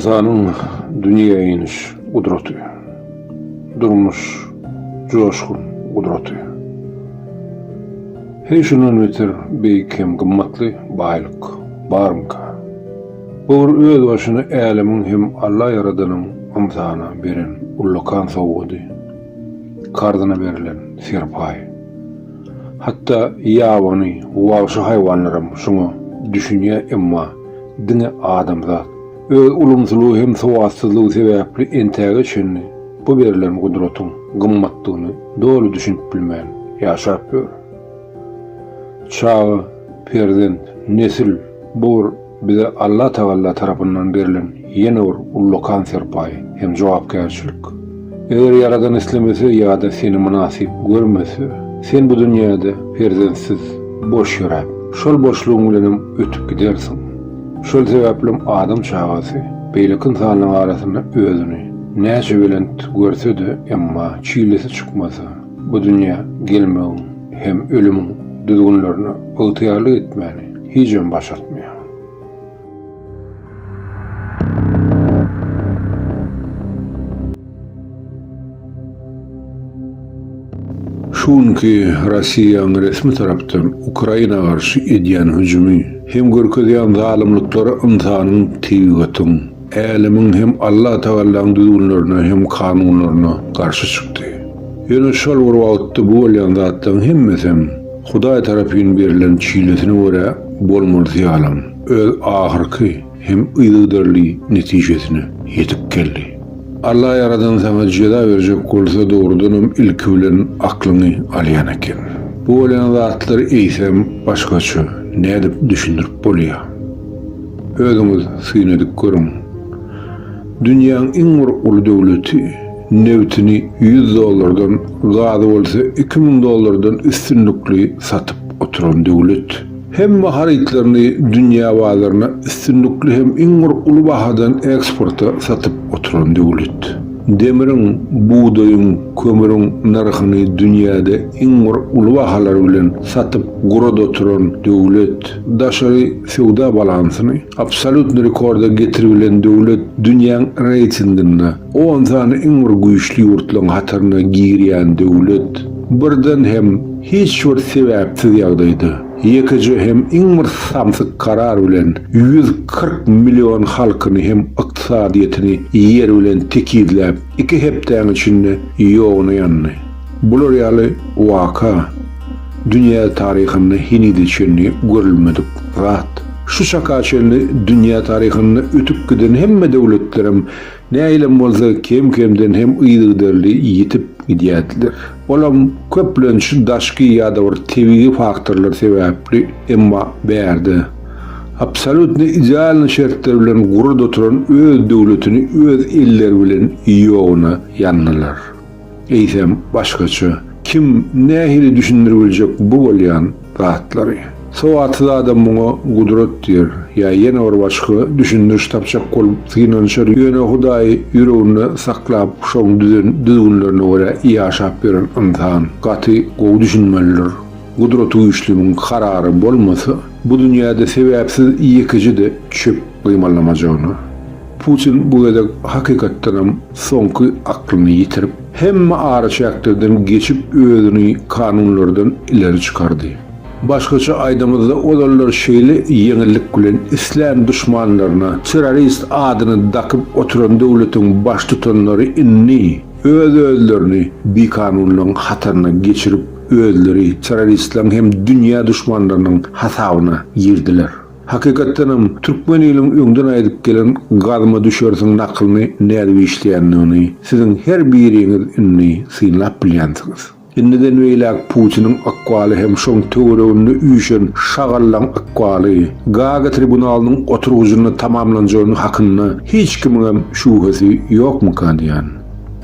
Ynsanyň dünýä iniş gudraty. Durmuş joşgun gudraty. Heý şundan beter beýik hem gymmatly baýlyk barmyka? Bu bir özbaşyna älemiň hem Alla ýaradanyň ynsana beren ullakan sowgady, karzyna berlen serpaý. Hatda ýabany, wagşy haýwanlaram şuňa düşünýär emma diňe adamzat öz ulumsylygy hem sowatsyzlygy sebäpli entäge çenli bu berlen gudratyň gymmatdygyny doly düşünip bilmän ýaşap ýör. Çaga, perzent, nesil bu bir bize Alla Tagalla tarapyndan berlen ýene bir ullakan serpaý hem jogapkärçilik. Eger Ýaradan islemese ýa-da seni mynasyp görmese, sen bu dünýäde perzentsiz boş ýöräp, şol boşlugyň bilenem ötüp gidersiň. Şol sebäplem adam çagasy beýleki ynsanlaryň arasynda özüni näçe belent görse-de, emma çilesi çykmasa, bu dünýä gelmegiň hem ölümiň düzgünlerine ygtyýarlyk etmäni hijem başartmaýar. Şu günki Rossiýanyň resmi tarapdan Ukraina garşy edýän hüjümi hem görkezýän zalymlyklary ynsanyň, tebigatyň, älemiň hem Allatagallaň düzgünlerine hem kanunlaryna garşy çykdy. Ýöne şol bir wagtda bu bolýan zatlaryň hemmesem Hudaý tarapyn berlen çilesine görä bolmalysy ýalam öz ahyrky hem yzygiderli netijesine ýetip geldi. Alla ýaradan saňa jeza berjek bolsa dogrudanam ilki bilen aklyňy alýan eken. Bu bolýan zatlary eýsem başgaça nädip düşündirip bolýa? Özüňiz syn edip görüň. Dünýäň iň bir uly döwleti nebtini 100 dollardan, gazy bolsa 2000 dollardan üstünlikli satyp oturan döwlet. Hemme harytlaryny dünýä bazaryna üstünlikli hem iň bir uly bahadan eksporta satyp oturan döwlet. Demiriň, bugdaýyň, kömüriň nyrhyny dünýäde iň bir uly bahalar bilen satyp gurady oturan döwlet. Daşary söwda balansyny absolýutny rekorda getiribilen döwlet dünýäň reýtinginde on sany iň bir güýçli ýurtlaryň hataryna girýän döwlet birden hem hiç bir sebäpsiz ýagdaýda ýekeje hem iň bir samsyk karar bilen 140 million halkyny hem ykdysadyýetini ýer bilen tekizläp iki hepdäň içinde ýoguna ýandy. Bular ýaly waka dünýä taryhynda henize çenli görülmedik zat. Şu çaka çenli dünýä taryhynda ötüp giden hemme döwletlerem nähilem bolsa kem-kemden hem yzygiderli ýitip gidýärdiler. Olam köplenç daşky ýa-da bir tebigy faktorlar sebäpli, emma bärde absolýutno idealnyý şertler bilen gurup oturan öz döwletini öz elleri bilen ýoguna ýandylar. Eýsem, başgaça kim nähili düşündiribiljek bu bolýan zatlary? Sowatsyz adam muňa gudrat diýer, ýa ýene bir başga düşündiriş tapjak bolup synanyşar, ýöne Hudaýy ýüreginde saklap, şoň düzen düzgünlerine görä ýaşap ýören ynsan gaty gowy düşünmelidir, Gudratygüýçliniň karary bolmasa, bu dünýäde sebäpsiz ýekeje-de çöp gymyldamajagyna. Putin bu gezek hakykatdanam soňky aklyny ýitirip, hemme araçäklerden geçip özüni kanunlardan ileri çykardy. Başgaça aýdamyzda ozallar şeýle ýeňillik bilen islän duşmanlaryna terrorist adyny dakyp oturan döwletiň baştutanlary indi öz-özlerini bikanunlaryň hataryna geçirip özleri terroristleriň hem dünýä duşmanlarynyň hasabyna girdiler. Hakykatdanam, türkmen iliň öňden aýdyp gelen gazma düşersiň nakylyny nädip işleýändigini siziň her biriňiz indi synlap bilýänsiňiz. Indiden beýläk Putiniň ykbaly hem şoň töwereginde üýşen şagallaň ykbaly Gaaga tribunalynyň oturgyjynda tamamlanjagyny hakynda hiç kimiňem şübhesi ýokmyka diýýän.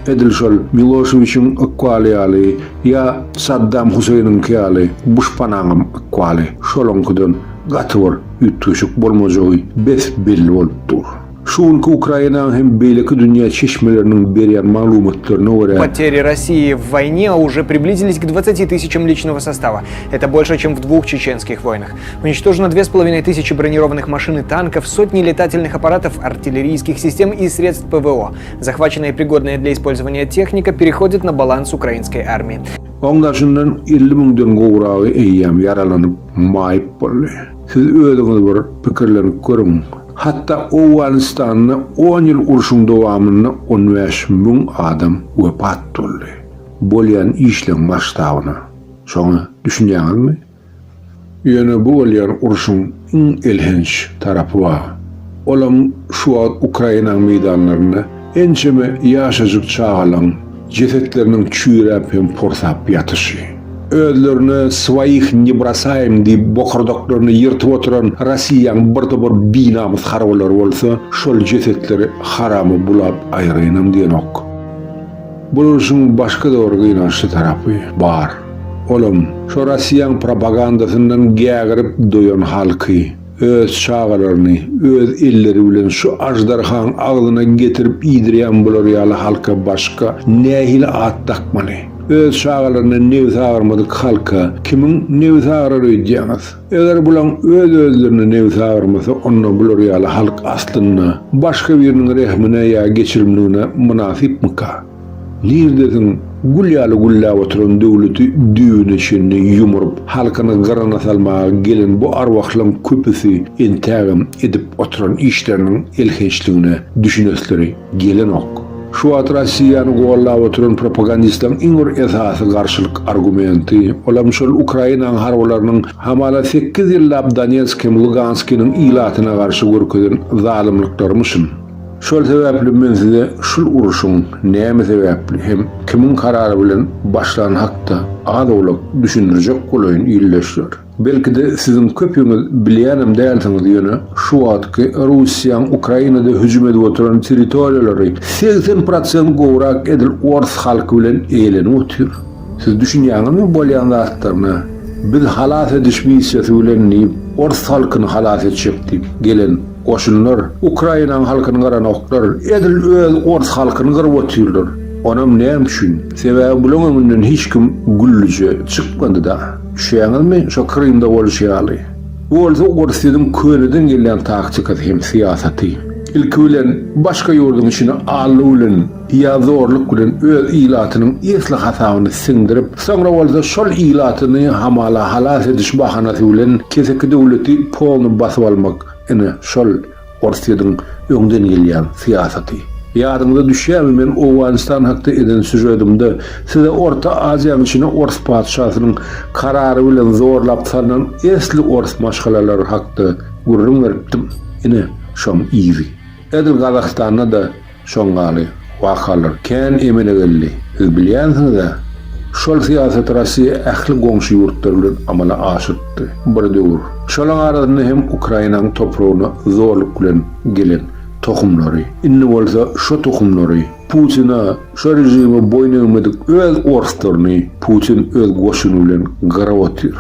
Edil şol Miloşewiçiň ykbaly ýaly ýa Saddam Huseýniňki ýaly Buşpanaňam ykbaly şolaňkydan gaty bir üýtgeşik bolmajagy bes-belli bolup dur. Şu günki Ukrainanyň hem beýleki dünýä çeşmeleriniň berýän maglumatlaryna görä, Потери России в войне уже приблизились к 20 тысячам личного состава. Это больше, чем в двух чеченских войнах. Уничтожено 2500 бронированных машин и танков, сотни летательных аппаратов, артиллерийских систем и средств ПВО. Захваченная и пригодная для использования техника переходит на баланс украинской армии. Oň daşyndan 50 müňden gowragy eýýäm ýaralanyp, maýyp boldy. Siz özüňiz bir pikirlenip görüň, hatda Owganystanda on ýyl urşuň dowamynda 15 000 adam wepat boldy. Bolýan işleň masştabyna şoňa düşünýäňizmi? Ýöne bu bolýan urşuň iň elhenç tarapy bar. Olam şu wagt Ukrainaň meýdanlarynda ençeme ýaşajyk çagalaň jesetleriniň çüýräp hem porsap ýatyşy. Özlerine Swoih ne brosaýem diýip bokurdaklaryny ýyrtyp oturan Rossiýaň bir topar binamys harbylary bolsa şol jesetleri harama bulap aýraýynam diýenok. Bu urşuň başga-da bir gynançly tarapy bar. Olam, şo Rossiýaň propagandasyndan gägirip doýan halky, öz çagalaryny öz elleri bilen şu aždarhaň agzyna getirip iýdirýän bular ýaly halka başga nähili at dakmaly? Öz çagalaryna nebsi agyrmadyk halka kimiň nebsi agyrar öýdýäňiz? Eger bulaň öz-özlerine nebsi agyrmasa, onda bular ýaly halk aslynda başga biriniň rehmine ýa geçirimligine mynasypmyka? Nirdesiň, gül ýaly gülläp oturan döwleti düýbüne çenli ýumuryp, halkyny gyrana salmaga gelen bu arwahlaň köpüsi entägem edip oturan işleriniň elhençligine düşünesleri gelenok. Şu wagt Rossiýany gollap oturan propagandistleň iň bir esasy garşylyk argumenti, olam şol Ukrainanyň harbylarynyň hamala sekiz ýyllap Donetsk hem Luganskiniň ilatyna garşy görkezen zalymlyklarymyşyn. Şol sebäpli men size şul uruşyň näme sebäpli hem kimiň karary bilen başlany hakda az-owlak düşündirjek bolaýyn ildeşler. Belki-de siziň köpüňiz bilýänem dälsiňiz ýöne şu wagtky Russiýaň Ukrainada hüjüm edip oturan territoriýalary 80 prosent gowrak edil ors halky bilen eýelenip otyr. Siz düşünýäňizmi bolýan zatlaryna? Biz halas ediş missiýasy bilen diýip ors halkyny halas etjek diýip gelen goşunlar Ukrainanyň halkyny gyranoklar edil öz ors halkyny gyryp otyrlar. Onam näme üçin? Sebäbi bulaň öňünden hiç kim güllüje çykmady-da. Düşýäňizmi, şo Krymda bolşy ýaly. Bu bolsa Orsýetiň köneden gelýän taktikasy hem syýasaty. Ilki bilen başga ýurduň içine aldy bilen ýa zorluk bilen öz ilatynyň esli hasabyny siňdirip, soňra bolsa şol ilatyny hamala halas ediş bahanasy bilen keseki döwleti polny basyp almak, ine, şol Orsýetiň öňden gelýän syýasaty. Ýadyňyza düşýärmi, men Owganystan hakda eden sýužetimde size Orta Aziýanyň içine ors patyşasynyň karary bilen zorlap salnan esli ors maşgalalary hakda gürrüň beripdim. Ine, şoň yzy. Edil Gazagystanda-da Şoň ýaly wakalar kän emele geldi. Siz bilýänsiňiz-ä, şol syýasaty Russiýa ähli goňşy ýurtlar bilen amala aşyrypdy bir döwür. Şolaň arasynda hem Ukrainanyň topragyna zorluk bilen gelen tohumlary. Indi bolsa şo tohumlary Putine, şo režime boýun egmedik öz orslaryny Putin öz goşuny bilen gyryp otyr.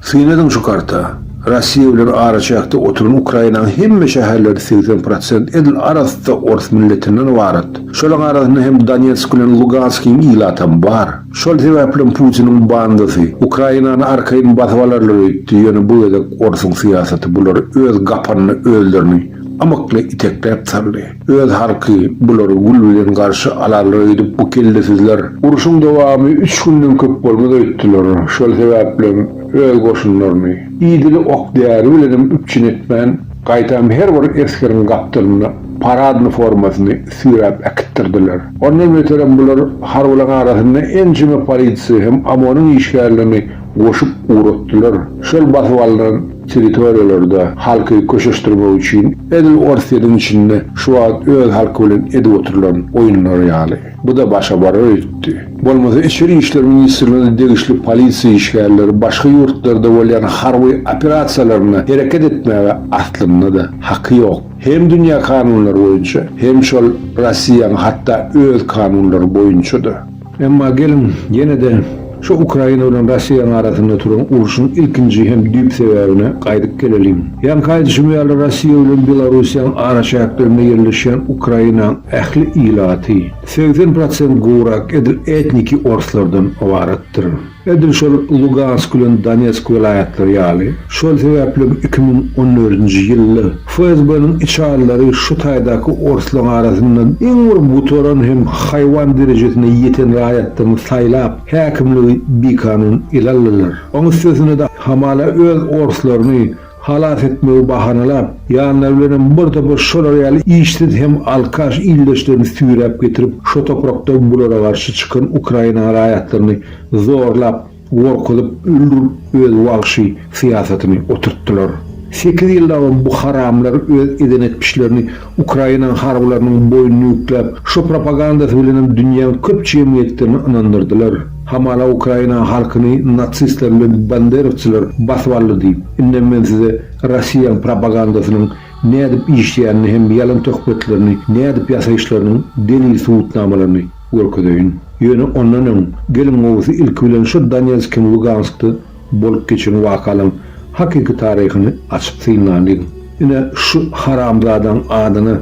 Syn ediň şu karta. Rossiýa bilen araçäkde oturan Ukrainanyň hemme şäherleri 80 prosent edil arassa ors milletinden ybarat. Şolaň arasynda hem Donetsk bilen Luganskiň ilatam bar. Şol sebäplem Putiniň bandasy Ukrainany arkaýyn basyp alarlar öýtdi, ýöne bu gezek orsuň syýasaty bulary öz gapanyna özlerini ymykly itekläp saldy. Öz halky bulary gül bilen garşy alarlar öýdüp bu kellesizler urşuň dowamy üç günden köp bolmaz öýtdüler. Şol sebäplem öz goşunlaryny idili ok-däri bilenem üpjün etmän, gaýtam her bir esgeriň gapdalynda paradny formasyny süýräp äkitdirdiler. Ondan beterem bular harbylaň arasynda ençeme polisiýa hem OMON-yň işgärlerini goşup ugratdylar. Şol basyp alnan territoriýalarda halky köşeşdirmek üçin edil Orsýetiň içinde şu wagt öz halky bilen edip oturylan oýunlar ýaly. Bu-da başa barar öýtdi. Bolmasa Içeri işler ministrligine degişli polisiýa işgärleri başga ýurtlarda bolýan harby operasiýalarynda hereket etmäge aslynda-da haky ýok. Hem dünýä kanunlary boýunça, hem şol Rossiýanyň hatda öz kanunlary boýunça-da. Emma geliň, ýene-de. Şu Ukraina bilen Russiýanyň arasynda turan urşuň ilkinji hem düýp sebäbine gaýdyp geleliň. Ýaňky aýdyşym ýaly Russiýa bilen Belarussiýanyň araçäklerinde ýerleşýän Ukrainanyň ähli ilaty, 80 prosent gowrak edil etniki orslardan ybaratdyr. Edil şol Lugansk bilen Donetsk welaýatlary ýaly. Şol sebäplem 2014-nji ýylda FSB-niň içalylary şu taýdaky orslaň arasyndan iň bir gutaran hem haýwan derejesine ýeten raýatlaryny saýlap, häkimligi bikanun ele aldylar. Oň üstesine-de hamala öz orslaryny halas etmegi bahanalap, ýanlary bilenem bir topar şolar ýaly işsiz hem alkaş ildeşlerini süýräp getirip, şo toprakda bulara garşy çykan Ukraina raýatlaryny zorlap, gorkuzyp, öldürip öz wagşy syýasatyny oturtdylar. Sekiz ýyllabam bu haramlar öz eden etmişlerini Ukrainanyň harbylarynyň boýnuna ýükläp, şo propagandasy bilenem dünýäň köp jemgyýetlerini ynandyrdylar. Hamala Ukraina halkyny nasistler bilen banderowçylar basyp aldy diýip. Indem men size Rossiýaň propagandasynyň nädip işleýänini hem ýalan töhmetlerini nädip ýasaýyşlarynyň delil-subutnamalaryny görkezeýin. Ýöne ondan öň, geliň gowusy ilki bilen şo Donetsk hem Luganskda bolup geçen wakalaň hakyky taryhyny açyp synlalyň. Ine, şu haramzadaň adyna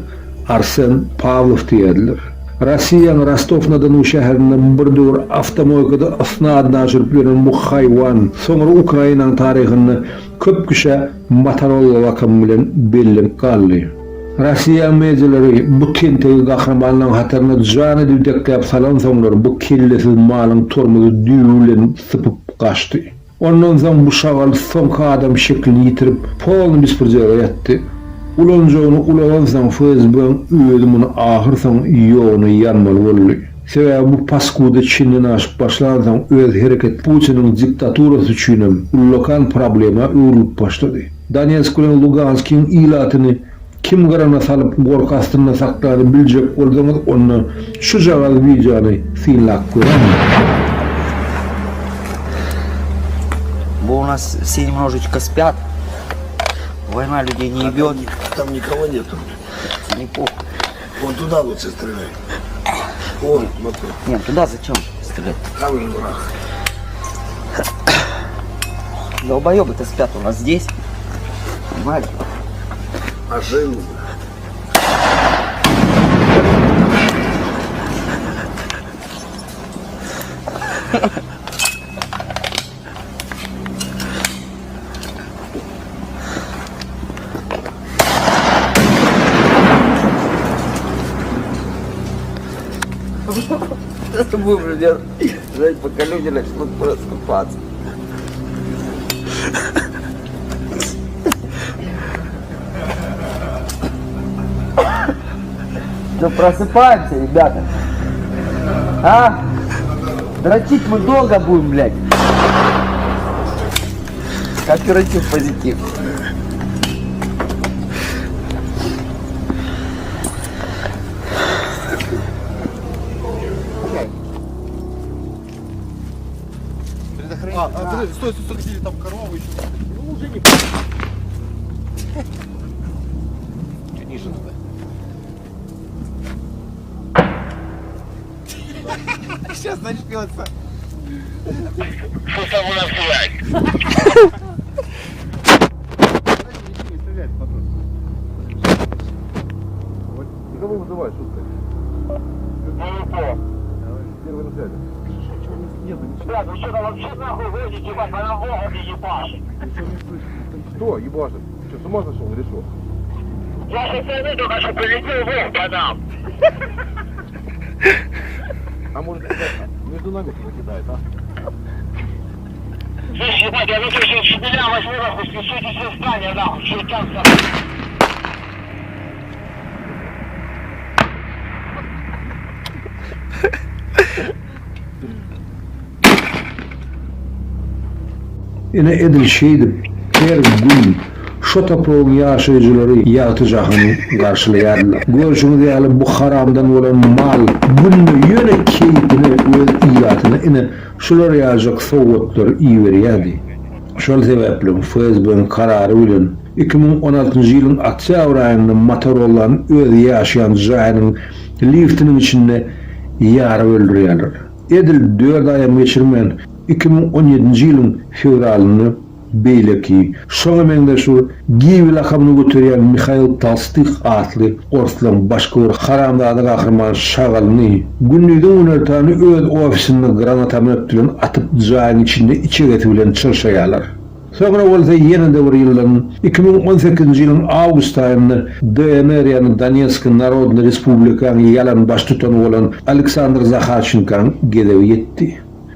Arsen Pawlow diýerdiler. Rossiýaň Rostow-na-Donu şäherinde bir döwür awtomoýkada ysny adyny aşyryp ýören bu haýwan soňra Ukrainanyň taryhynda köp kişä Motorola lakamy bilen bellenip galdy. Rossiýaň medialary bu tentegi gahrymanlaň hataryna jan edip dekläp salansoňlar bu kellesiz malyň tormozy düýbi bilen sypyp gaçdy. Ondan soň bu şagal soňky adam şeklini ýitirip, polny bespredela ýatdy. Ulanjagyny ulalansoň FSB-iň özi muny ahyrsoň ýoguna ýanmaly boldy. Sebäbi bu paskuda çenden aşyp başlansoň öz hereket Putiniň diktaturasy üçinem ullakan problema öwrülip başlady. Donetsk bilen Luganskiň ilatyny Kim gyrana salyp gorky astynda saklany biljek bolsaňyz onda şujagaz wideony synlap göräýiň. Бо у нас все немножечко спят. Война людей не ебет. Там никого нету. Не похуй. Вон туда лучше стреляй. Вон, смотри. Нет, туда зачем стрелять? Там же враг. Долбоебы-то спят у нас здесь. Понимаете? Машину. Что будем делать? Ждать, пока люди начнут просыпаться. Что, просыпаемся, ребята? А? Дрочить мы долго будем, блядь. Кооператив позитив. А, а, подожди, стой, стой, стой, там коровы еще. Ну, уже не. Чуть ниже надо. Сейчас начнется. Не стреляет патрон. Вот. Ты кого вызываешь, шутка? Первый на связи. Блядь, вы что там вообще нахуй выйдете, ебать, она бога не ебашит. Ничего не слышу. Кто ебашит? Что, с ума сошел или что? Я же пойму только что прилетел вор по нам. А может, это между нами кто кидает, а? Слышь, ебать, я тут сейчас щебеля возьму нахуй, снесу все здание нахуй, чертям нахуй. Ine edil şeýdip, her gün şo topragyň ýaşaýjylary ýagty jahany garşylaýardylar. Görşüňiz ýaly bu haramdan bolan mal günde ýöne keýpine öz ilatyna ine şular ýaljak sowgatlary iberýärdi. Şol sebäplem FSB-niň karary bilen 2016-njy ýylyň oktýabr aýynda Motorollany öz ýaşaýan jaýynyň liftiniň içinde ýaryp öldürýärler. Edil dört aýam geçirmän. 2017-nji ýylyň fewralynda beýleki, şoňa meňzeş bir Giwi lakamyny göterýän Mihail Tolstyh atly orslaň başga bir haramzada gahryman şagalyny gündiziň günortany öz ofisinde granatomýot bilen atyp jaýyň içinde içegesi bilen çyrşaýarlar. Soňra bolsa ýene-de bir ýyldan, 2018-nji ýylyň awgust aýynda DNR ýagny Donetsk Narodnyý Respublikaň ýalan baştutany bolan Aleksandr Zaharçenkaň gezegi ýetdi.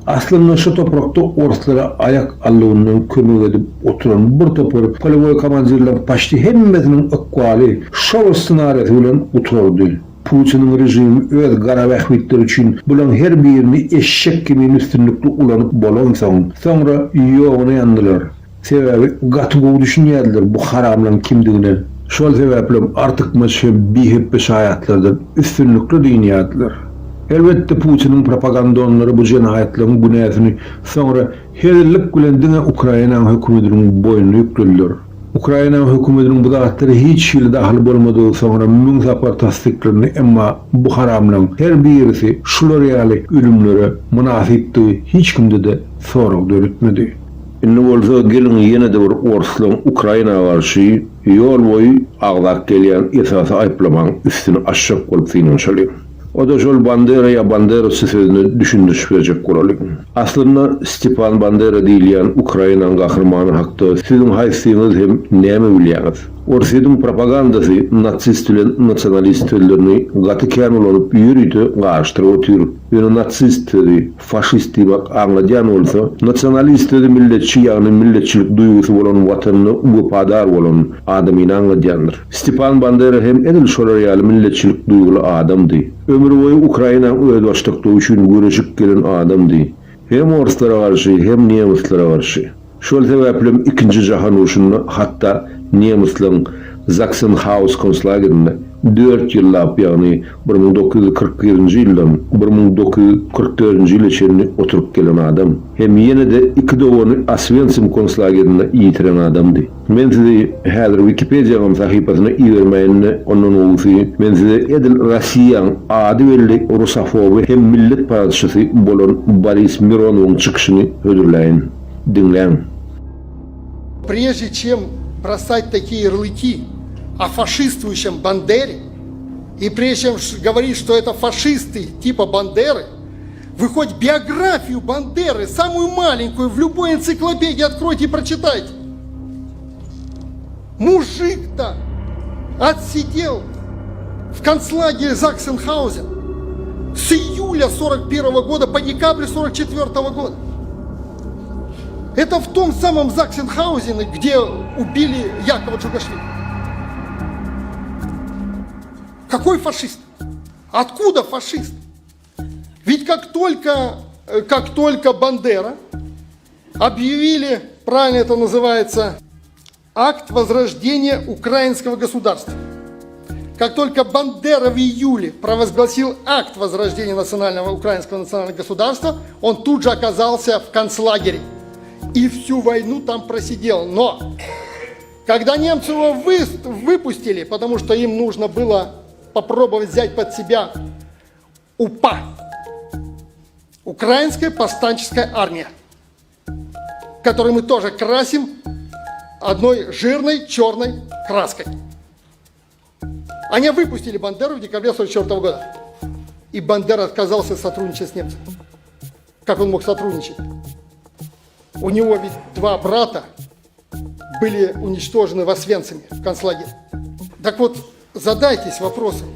Aslynda şu toprakda orslara aýak alnyndan kömek edip oturan bir topar polewoý komandirleriň paçti hemmesiniň ykbaly şol ssenariýasy bilen gutardy. Putiniň režimi öz gara bähbitleri üçin bulaň her birini eşek kimin üstünlikli ulanyp bolansoň, soňra ýoguna ýandylar. Sebäbi gaty gowy düşünýärdiler bu haramlaň kimdigine. Şol sebäplem artykmaç hem bihepbe şaýatlardan üstünlikli dynýardylar. Elbetde Putiniň propagandonlary bu jenaýatlaryň günäsini soňra hezillik bilen diňe Ukrainanyň hökümetiniň boýnuna ýüklediler. Ukrainanyň hökümetiniň bu zatlara hiç hili dahyly bolmadygy soňra müň sapar tassyklandy, emma bu haramlaň her birisi şular ýaly ölümlere mynasypdygy hiç kimde-de sorag döretmedi. Indi bolsa geliň ýene-de bir orslaň Ukraina garşy ýol boýy agzap gelýän esasy aýyplamaň üstüni açjak bolup synanyşalyň. O-da şol Bandera ýa Banderowsy sözüne düşündiriş berjek bolalyň. Aslynda Stepan Bandera diýilýän Ukrainaň gahrymany hakda siziň haýsyňyz hem näme bilýäňiz? Orsýetiň propagandasy natsist bilen nasionalist sözlerini gaty kän ulanyp ýörite garyşdyryp otyr. Ýöne natsist sözi faşist diýmek aňladýan bolsa, nasionalist sözi milletçi ýagny milletçilik duýgusy bolan watanyna wepadar bolan adamyny aňladýandyr. Stepan Bandera hem edil şolar ýaly milletçilik duýguly adamdy. Ömürboýy Ukrainaň özbaşdaklygy üçin göreşip gelen adamdy. Hem orslara garşy, hem nemyslere garşy. Şol sebäplem ikinji jahan urşunda hatda nemyslaryň Zaksenhaus konslagerinde dört ýyllap, ýagny 1941-nji ýyldan 1944-nji ýyla çenli oturyp gelen adam. Hem ýene-de iki dogany Oswensim konslagerinde ýitiren adamdy. Men sizi häzir Wikipediýaňam sahypasyna ibermäýin-de, ondan gowusy, men size edil Rossiýaň ady belli rusofoby hem milletparazçysy bolan Boris Mironowyň çykyşyny hödürläýin. Diňläň. Прежде чем бросать такие ярлыки о фашиствующем Бандере, и прежде чем говорить, что это фашисты типа Бандеры, вы хоть биографию Бандеры, самую маленькую, в любой энциклопедии откройте и прочитайте. Мужик-то отсидел в концлагере Заксенхаузен с июля 41 года по декабрь 44 года. Это в том самом Заксенхаузене, где убили Якова Джугашвили. Какой фашист? Откуда фашист? Ведь как только, э, как только Бандера объявили, правильно это называется, акт возрождения украинского государства. Как только Бандера в июле провозгласил акт возрождения национального украинского национального государства, он тут же оказался в концлагере. И всю войну там просидел. Но когда немцы его выпустили, потому что им нужно было попробовать взять под себя УПА, Украинская повстанческая армия, которую мы тоже красим одной жирной черной краской. Они выпустили Бандеру в декабре 1944 года. И Бандера отказался сотрудничать с немцами. Как он мог сотрудничать? У него ведь два брата были уничтожены в Освенциме, в концлагере. Так вот, задайтесь вопросом.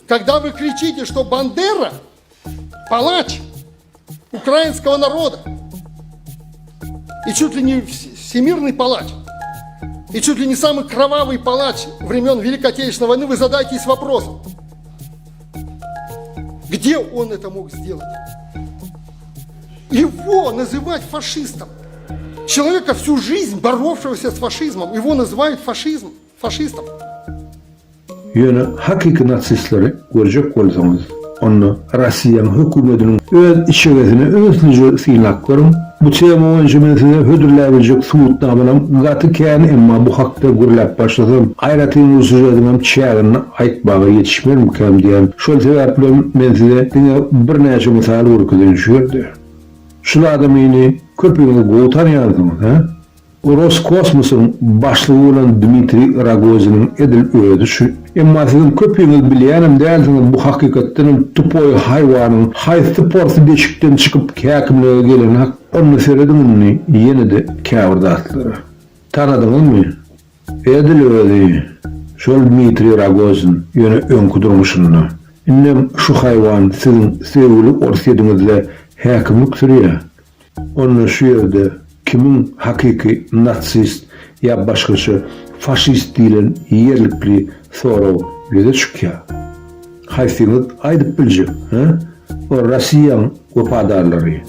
Когда вы кричите, что Бандера – палач украинского народа, и чуть ли не всемирный палач, и чуть ли не самый кровавый палач времен Великой Отечественной войны, вы задайтесь вопросом, где он это мог сделать? Его называть фашистом. Человека всю жизнь боровшегося с фашизмом, его называют фашизм, фашистом. Ýöne hakyky nasistleri görjek bolsaňyz, onda Rossiýanyň hökümetiniň öz içegesini ünslice synlap görüň. Bu tema boýunça men size hödürläbiljek subutnamalam gaty kän, emma bu hakda gürläp başlasam, aýratyn bir sýužetiňem çäginde aýtmaga ýetişmermikäm diýýän. Şol sebäplem men size diňe birnäçe mysal görkezeýin şu ýerde. Şul adamyny köpüňiz gowy tanaýansyňyz, hä? Roskosmosyň başlygy bolan Dmitriý Rogoziniň edil özi şu. Emma siziň köpüňiz bilýänem dälsiňiz bu hakykatdanam tupoý haýwanyň haýsy porsy deşikden çykyp häkimlige geleni hak. Onda serediň indi ýene-de käbir zatlara. Tanadyňyzmy? Edil özi, şol Dmitriý Rogozin, ýöne öňki durmuşynda. Indem şu haýwan siziň söýgüli Orsýetiňizde häkimlik sürýär. Onda şu ýerde kimiň hakyky natsist ýa başgaça faşist diýlen ýerlikli sorag ýüze çykýar. Haýsyňyz aýdyp biljek, hä? O Rossiýaň wepadarlary.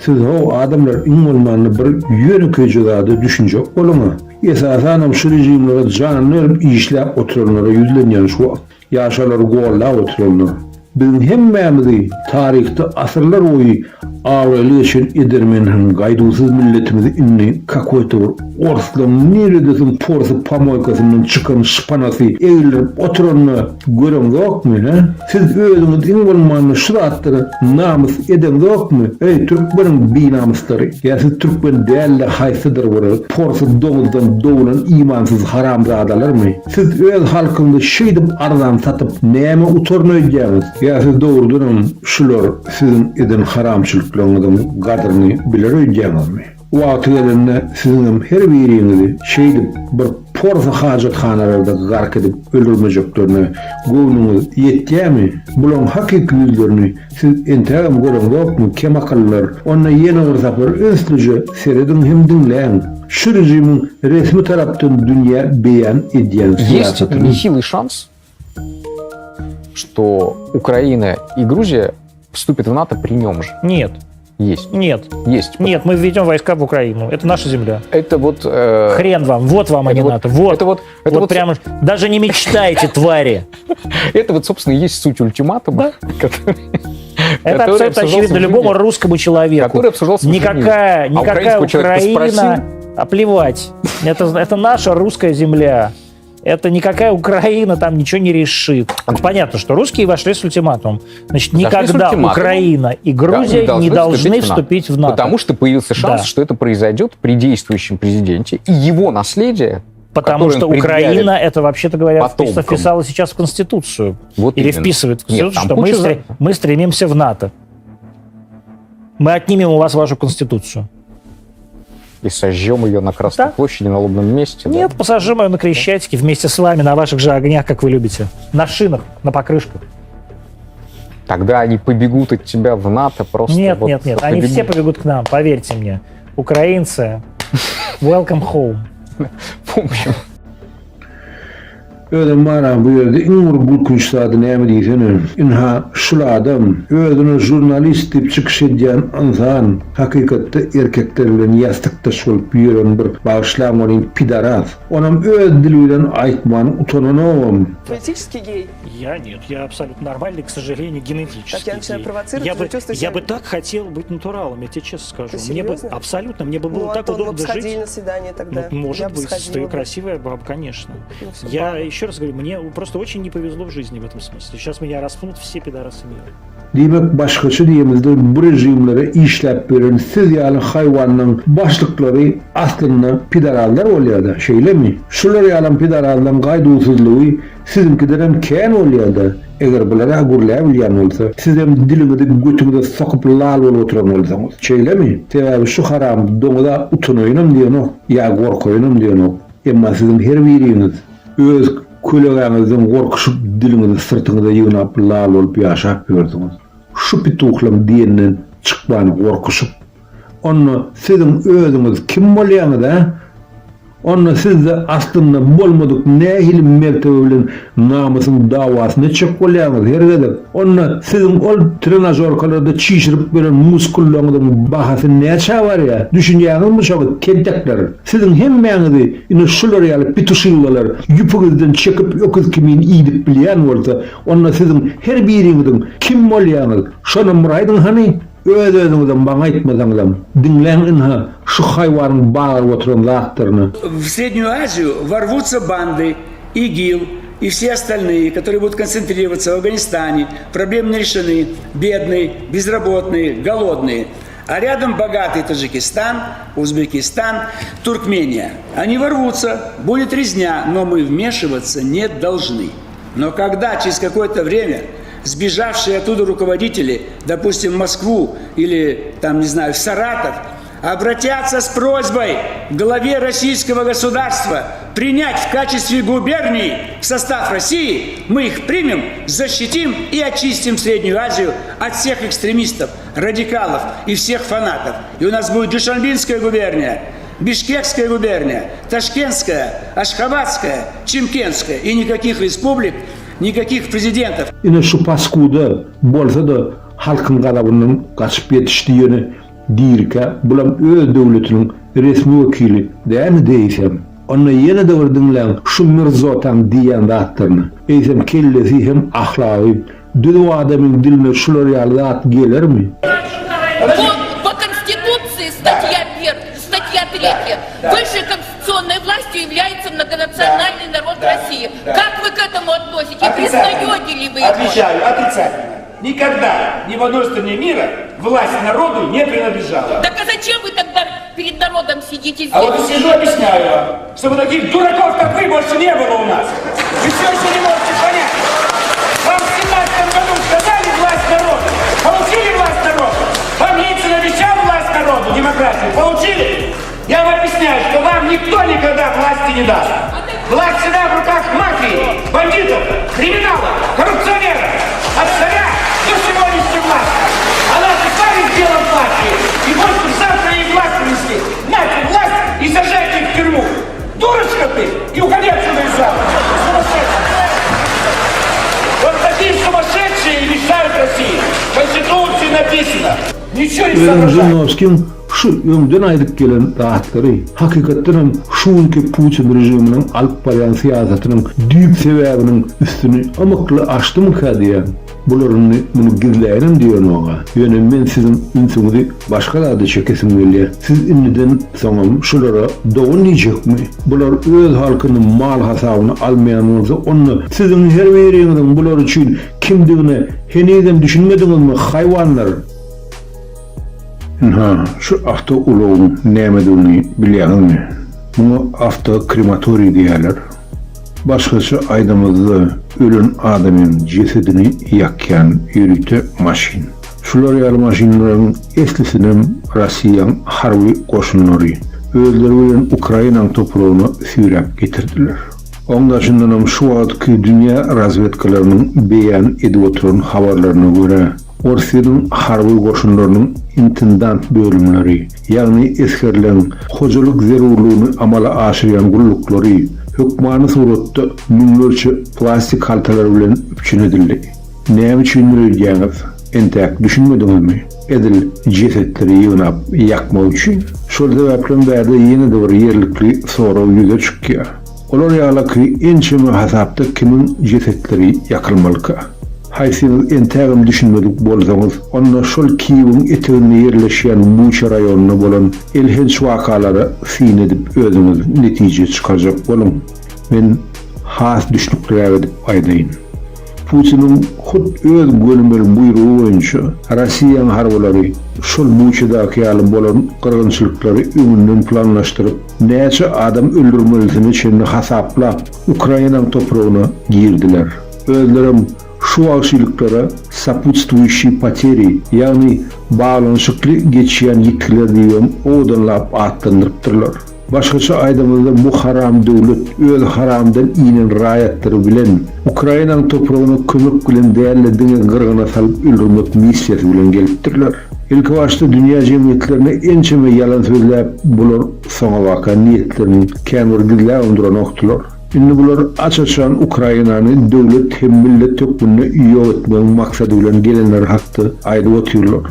Siz how adamlar iň bolmanda bir ýönekeýje zada düşünjek boluňa. Esasanam şu režimlere janyny berip işläp oturanlara ýüzlenýän şu wagt. Ýa şolary gollap oturanlar. Biziň hemmämizi taryhda asyrlar boýy abraýly geçen edermen hem gaýduwsyz milletimizi indi kakoýta bir orslaň niredesiň porsy pomoýkasyndan çykan şpanasy egildirip oturanyny göreňzokmy, hä? Siz özüňiz iň bolmanda şu zatlara namys edeňzokmy, eý, türkmeniň binamyslary? Ýa siz türkmen däl-de haýsydyr bir porsy doňuzdan doglan imansyz haramzadalarmy? Siz öz halkyňyzy şeýdip arzan satyp näme utaryn öýdýäňiz? Ýa siz dogrudanam şular siziň eden haramçylyklaryňyzyň gadryny biler öýdýäňizmi? Wagty gelende siziňem her biriňizi şeýdip bir porsy hajathanalarda gark edip öldürmejeklerine göwnüňiz ýetýämi? Bulaň hakyky ýüzlerini Siz entägem göreňzokmy, kemakyllar? Onda ýene bir sapar ünslüje serediň hem diňläň, şu režimiň resmi tarapdan dünýä beýan edýän Есть syýasatyny. нехилый шанс, что Украина и Грузия вступят в НАТО при нем же. Нет. Есть. Нет. Есть. Нет, мы введем войска в Украину. Это наша земля. Это вот... Э, Хрен вам, вот вам, а это не вот, НАТО. Вот. Это вот, это вот, вот прямо даже не мечтайте, твари. Это вот, собственно, и есть суть ультиматума, который... Это который абсолютно обсуждался очевидно в любому Женеве. русскому человеку. Который обсуждался в Никакая, Женеве. А никакая украинского человека Украина... спросил? А плевать. Это, это наша русская земля. Это никакая Украина там ничего не решит. Понятно, что русские вошли с ультиматумом. Значит, Зашли с никогда ультиматумом. Украина и Грузия Да, не должны вступить в НАТО. Потому что появился шанс, Да. что это произойдет при действующем президенте. И его наследие, Потому которое что он предъявит Украина это, вообще-то говоря, потомкам. вписала сейчас в Конституцию. Вот Или именно. вписывает в Нет, Конституцию, там что мы, куча стре- мы стремимся в НАТО. Мы отнимем у вас вашу Конституцию. И сожжем ее на Красной Да. площади, на лобном месте. да. Нет, посажим ее на Крещатике вместе с вами на ваших же огнях, как вы любите. На шинах, на покрышках. Тогда они побегут от тебя в НАТО просто. Нет, вот нет, нет. Они побегут. все побегут к нам, поверьте мне. Украинцы, welcome home. В общем, Özem bar-a bu ýerde iň bir gülkünç zady näme diýsene, ynha şul adam, özüne žurnalist diýip çykyş edýän ynsan, hakykatda erkekler bilen ýassykdaş bolup ýören bir, bagyşlaň welin, pidaras. Onam öz dili bilen aýtmany utananogam. Политический гей. Я нет, я абсолютно нормальный, к сожалению, генетический Так я начинаю гей. провоцировать, Я уже бы, чувствую я себя- бы так хотел быть натуралом, я тебе честно скажу. Ты Мне бы серьезно? абсолютно, мне бы было ну, так Антон, мы удобно бы сходили жить. на свидание тогда. Ну, может Я бы быть, сходила ты бы. красивая баба, конечно. Ну, всё, Я баба. еще раз говорю, мне просто очень не повезло в жизни в этом смысле. Сейчас меня распнут все пидорасы мира. Diýmek, başgaça diýemizde bu režimlere işläp beren siz ýaly haýwanyň başlyklary aslynda pidarazlar bolýada, şeýlemi? Şular ýalam pidarazlaň gaýduwsyzlygy siziňkidenem kän bolýada, eger bular-a gürläbilýän bolsa, sizem diliňizi götüňize sokup lal bolup oturan bolsaňyz, şeýlemi? Sebäbi şu haram doňuz-a utanaýynam diýenok, ýa gorkaýynam diýenok, emma siziň her biriňiz öz kölegäňizden gorkuşyp diliňizi syrtyňyza ýygnap lal bolup ýaşap ýörsüňiz. Şu pituhlaň diýenden çykmany gorkuşyp. Onda siziň özüňiz kim bolýaňyz-a? Onda sizde aslynda bolmadyk nähili mertebe bilen namysyň dawasyny etjek bolýaňyz her gezek? Onda siziň ol trenažorkalarda çişirip beren muskullaryňyzyň bahasy näçä barýa? Düşünýäňizmi şoňa tentekler? Siziň hemmäňizi ine şular ýaly pituşillalar ýüpüňizden çekip öküz kimin iýdip bilýän bolsa, onda siziň her biriňiziň kim bolýaňyz, şonam bir aýdyň hany? Öz-özüňizem maňa aýtmasaňyzam, diňläň ynha şu haýwanyň bagyryp oturan zatlaryny. В Среднюю Азию ворвутся банды, ИГИЛ и все остальные, которые будут концентрироваться в Афганистане. Проблемы не решены. Бедные, безработные, голодные. А рядом богатый Таджикистан, Узбекистан, Туркмения. Они ворвутся, будет резня, но мы вмешиваться не должны. Но когда через какое-то время сбежавшие оттуда руководители, допустим, в Москву или, там, не знаю, в Саратов, обратятся с просьбой к главе российского государства принять в качестве губернии в состав России, мы их примем, защитим и очистим Среднюю Азию от всех экстремистов, радикалов и всех фанатов. И у нас будет Душанбинская губерния, Бишкекская губерния, Ташкентская, Ашхабадская, Чимкентская. И никаких республик, никаких президентов. Ine şu paskuda bolsa-da halkyň gazabyndan gaçyp ýetişdi ýöne dirikä bulam öz döwletiniň resmi wekili dälmi eýsem? Onda ýene-de bir diňläň şu Mirzotaň diýýän zatlaryny. Eýsem kellesi hem ahlagy düzüw adamyň diline şular ýaly zat gelermi? Вот по Конституции статья 1, статья 3. Высшей конституционной властью является многонациональный народ России. Как вы к этому относитесь? Признаете ли вы его? Отвечаю отрицательно. Никогда ни в одной стране мира власть народу не принадлежала. Так а зачем вы тогда перед народом сидите здесь? А вот и сижу, объясняю вам, чтобы таких дураков, как вы, больше не было у нас. Вы все еще не можете понять. Вам в 17 году сказали власть народу. Получили власть народу. Вам Ельцин обещал власть народу, демократию. Получили? Я вам объясняю, что вам никто никогда власти не даст. Власть всегда в руках мафии, бандитов, криминалов, коррупционеров. От царя до сегодняшней власти. Она пришла в белом платье и хочет завтра ей власть принести. Нате власть и сажайте их в тюрьму. Дурочка ты! И уходи отсюда из зала. Сумасшедшая. Вот такие сумасшедшие и мешают России. В Конституции написано. Ничего не Özem соображают. Žirinovskiň şu öňden aýdyp gelen zatlary hakykatdan hem şu günki Putin režiminiň alyp barýan syýasatynyň düýp sebäbiniň üstüni ymykly açdymyka diýýän. Bular indi muny gizläýinem diýenok-a. Ýöne men siziň ünsüňizi başga zada çekesim gelýär. Siz indiden soňam şulara dogan diýjekmi? Bular öz halkyny mal hasabyna almaýan bolsa, onda siziň her biriňiziň bular üçin kimdigine henizem düşünmediňizmi, haýwanlar? Ynha, şu awtoulagyň nämedigini bilýäňizmi? Muňa awtokrematoriý diýýärler. Başgaça aýdamyzda, ölen adamyň jesedini ýakýan ýörite maşyn. Şular ýaly maşynlaryň eslisinem Rossiýaň harby goşunlary özleri bilen Ukrainaň topragyna süýräp getirdiler. Oň daşyndanam şu wagtky dünýä razwedkalarynyň beýan edip oturan habarlaryna görä, Orsýetiň harby goşunlarynyň intendant bölümleri, ýagny esgerleň hojalyk zerurlygyny amala aşyrýan gulluklary hökmany suratda müňlerçe plastik haltalar bilen üpjün edildi. Näme üçindir öýdýäňiz? Entäk düşünmediňizmi? Edil jesetleri ýygnap ýakmak üçin. Şol sebäplem bärde ýene-de bir ýerlikli sorag ýüze çykýar. Olar ýalaky ençeme hasapda kimiň jesetleri ýakylmalyka? Haýsyňyz entägem düşünmedik bolsaňyz, onda şol Kiýewiň eteginde ýerleşýän Buça raýonynda bolan elhenç wakalara syn edip özüňiz netije çykarjak boluň. Men has düşnükliräk edip aýdaýyn. Putiniň hut öz gönümel buýrugy boýunça Rossiýaň harbylary şol Buçadaky ýaly bolan gyrgynçylyklary öňünden planlaşdyryp, näçe adam öldürmelisine çenli hasaplap, Ukrainaň topragyna girdiler. Özlerem şu wagşylyklara soputstwuýuşiý poteri, ýagny baglanyşykly geçýän ýitgiler diýibem owadanlap atlandyrypdyrlar. Başgaça aýdamyzda bu haram döwlet öz haramdan inen raýatlary bilen Ukrainanyň topragyna kömek bilen däl-de diňe gyrgyna salyp öldürmek missiýasy bilen gelipdirler. Ilkibaşda dünýä jemgyýetlerine ençeme ýalan sözläp bular soňabaka niýetlerini kän bir gizläbem duranokdylar. Indi bular aç-açan Ukrainany döwlet hem millet hökmünde ýok etmegiň maksady bilen gelenleri hakda aýdyp otyrlar.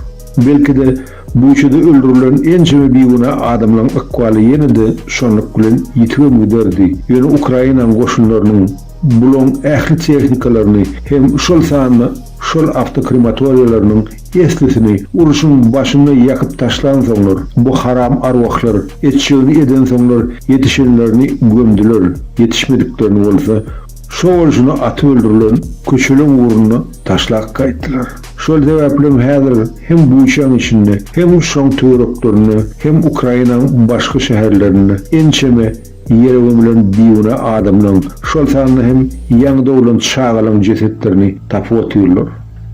Belki-de, Buçada öldürilen ençeme bigünä adamlaryň ykbaly ýene-de şonluk bilen ýitibem giderdi. Ýöne Ukrainanyň goşunlarynyň bulaň ähli tehnikalaryny hem şol sanda şol awtokrematoriýalarynyň eslisini urşuň başynda ýakyp taşlansoňlar, bu haram arwahlar etjegini edensoňlar ýetişenlerini gömdüler, ýetişmediklerini bolsa. Şo bolşuna atyp öldürilen köçeleň ugrunda taşlap gaýtdylar. Şol sebäplem häzir hem Buçaň içinde, hem şoň töwereklerinde, hem Ukrainaň başga şäherlerinde ençeme ýere gömülen bigünä adamlaň, şol sanda hem ýaňy doglan çagalaň jesetlerini tapyp otyrlar.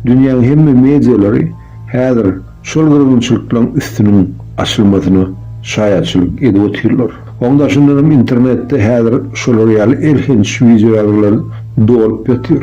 Dünýäň hemme medialary häzir şol gyrgynçylyklaň üstüniň açylmasyna şaýatçylyk edip otyrlar. Oň daşyndanam internetde häzir şolar ýaly elhenç wideoýazgylar dolup ýatyr.